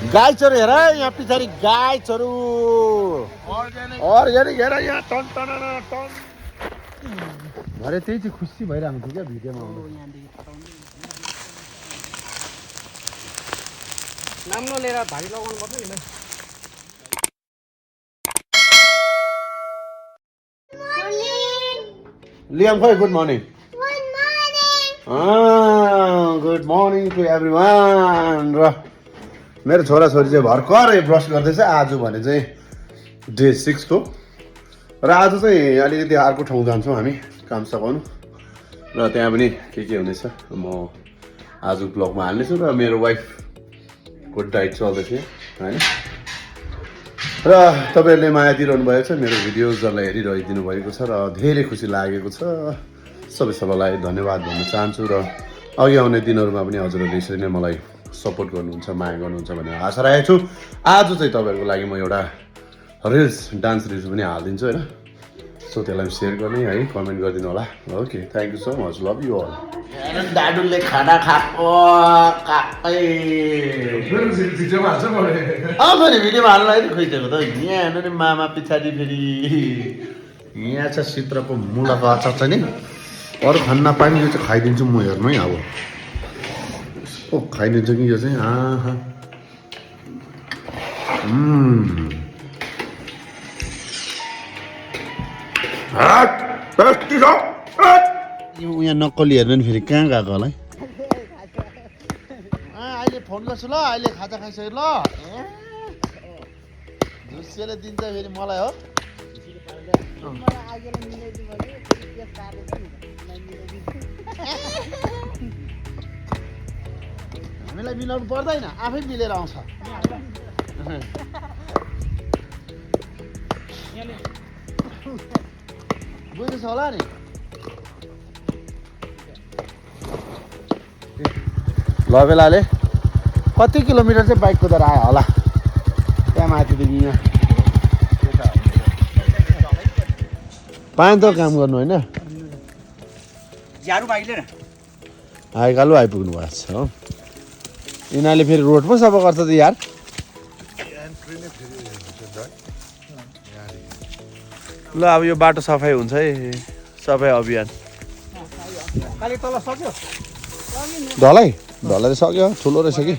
गाई चोरु हेर यहाँ पछाडि गाई चोरु अर्ग्यानिक हेर यहाँ टन टन टन भरे त्यही चाहिँ खुसी भइरहेको थियो क्या भिडियोमा नाम नलिएर भारी लगाउनु पर्छ नि लियम खोइ good morning good morning to everyone र मेरो छोराछोरी चाहिँ भर्खरै ब्रस गर्दैछ आज भने चाहिँ डे 6 हो र आज चाहिँ अलिकति अर्को ठाउँ जान्छौँ हामी काम सघाउनु र त्यहाँ पनि के हुनेछ म आज ब्लगमा हाल्नेछु र मेरो वाइफको डाइट चल्दैछ होइन र तपाईँहरूले माया दिइरहनु भएको छ मेरो भिडियोजहरूलाई हेरिरहिदिनु भएको छ र धेरै खुसी लागेको छ सबै सबैलाई धन्यवाद भन्न चाहन्छु र अघि आउने दिनहरूमा पनि हजुरहरूले यसरी नै मलाई सपोर्ट गर्नुहुन्छ माया गर्नुहुन्छ भन्ने आशा राखेको छु आज चाहिँ तपाईँहरूको लागि म एउटा रिल्स डान्स रिल्स पनि हालिदिन्छु होइन सो त्यसलाई सेयर गर्ने है कमेन्ट गरिदिनु होला okay thank you so much love you all दाडुले खाना खाएको भिडियोमा हाल्नलाई त खोइदिएको त यहाँ हेर्नु नि मामा पछाडि फेरि यहाँ छ सित्रको मुलाको अचार चाहिँ नि अरू खान नपाए यो चाहिँ खाइदिन्छु म हेर्नु है अब ओ खाइदिन्छु कि यो चाहिँ यहाँ नक्कली हेर्नु नि फेरि कहाँ गएको होला है अहिले फोन गर्छु ल अहिले खाजा खाइसक्यो ल झुसिएर दिन्छ फेरि मलाई हो हामीलाई मिलाउनु पर्दैन आफै मिलेर आउँछ बुझ्दैछ होला नि लबेलाले कति किलोमिटर चाहिँ बाइक कुदाएर आयो होला त्यहाँ माथिदेखि यहाँ पाएँ त काम गर्नु होइन आइकालु आइपुग्नु भएको छ हो यिनीहरूले फेरि रोड पो सफा गर्छ त यार ल अब यो बाटो सफाइ हुन्छ है सफाइ अभियान ढलाइ ढलाइ सक्यो ठुलो रहेछ कि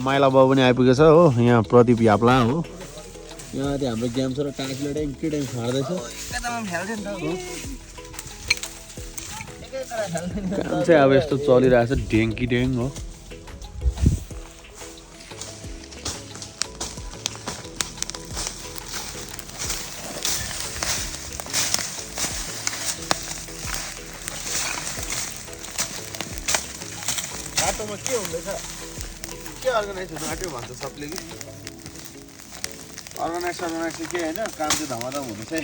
माइला बाबु पनि आइपुगेछ हो यहाँ प्रदीप याप्ला हो यहाँ हाम्रो गेम छ र टाँसले ट्याङ्की ट्याङ्क फाड्दैछ काम चाहिँ अब यस्तो चलिरहेछ ढ्याङ्की ढ्याङ हो बाटोमा के हुँदैछ के अर्गनाइज हुनु आँट्यो भन्छ सबले कि अर्गनाइज के होइन काम चाहिँ धमाधम हुँदैछ है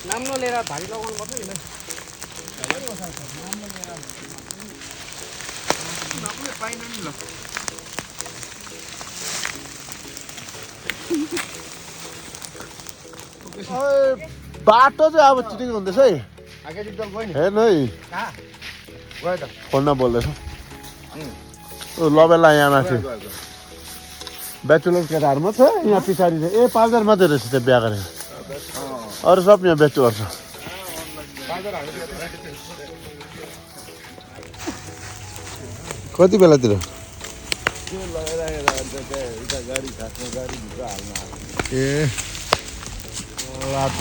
नाम नलिएर भारी लगाउनु पर्छ नि बाटो चाहिँ अब चिटिङ हुँदैछ है हेर्नु है फोनमा बोल्दैछ लबेला यहाँ माथि ब्याचुलर केटाहरूमा छ यहाँ पछाडि चाहिँ 5000 मात्रै रहेछ त्यो बिहा गरेर अरू सब यहाँ ब्याचुलर छ कति बेलातिर ए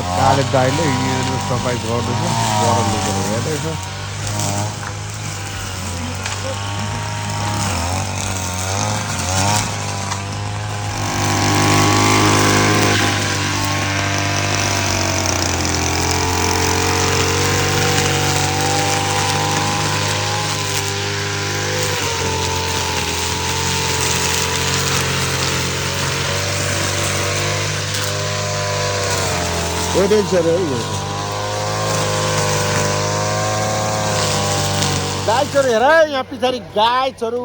काले दाइले यहाँनिर सफाइ गर्दैछ गरम लेखेर हेर्दैछ गाई चोरु हेर यहाँ पछाडि गाई चोरु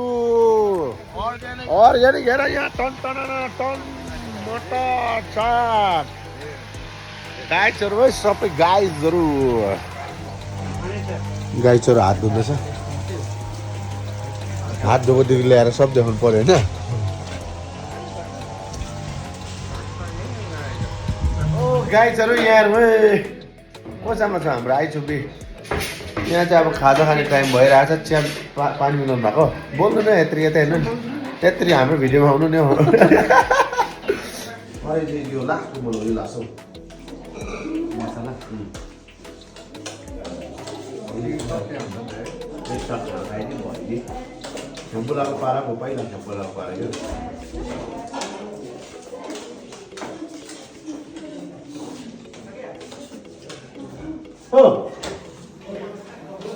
अर्ग्यानिक हेर यहाँ टन टन टन मटर साग गाइसहरू है सबै गाइजहरू गाइसहरू हात धुँदैछ हात धोकोदेखि ल्याएर सब देखाउनु पर्यो होइन ओ गाइसहरू यहाँ कोसामा छ हाम्रो आइचुपी यहाँ चाहिँ अब खाजा खाने टाइम भइरहेछ चिया पानी मिलाउनु भएको बोल्नु न यत्रो यता हेर्नु त्यत्रो हाम्रो भिडियोमा आउनु नि अहिले यो लास्टको बोल्नु यो लास्ट मसला बोलाएको पाराको पहिला बोलाएको पारा यो हो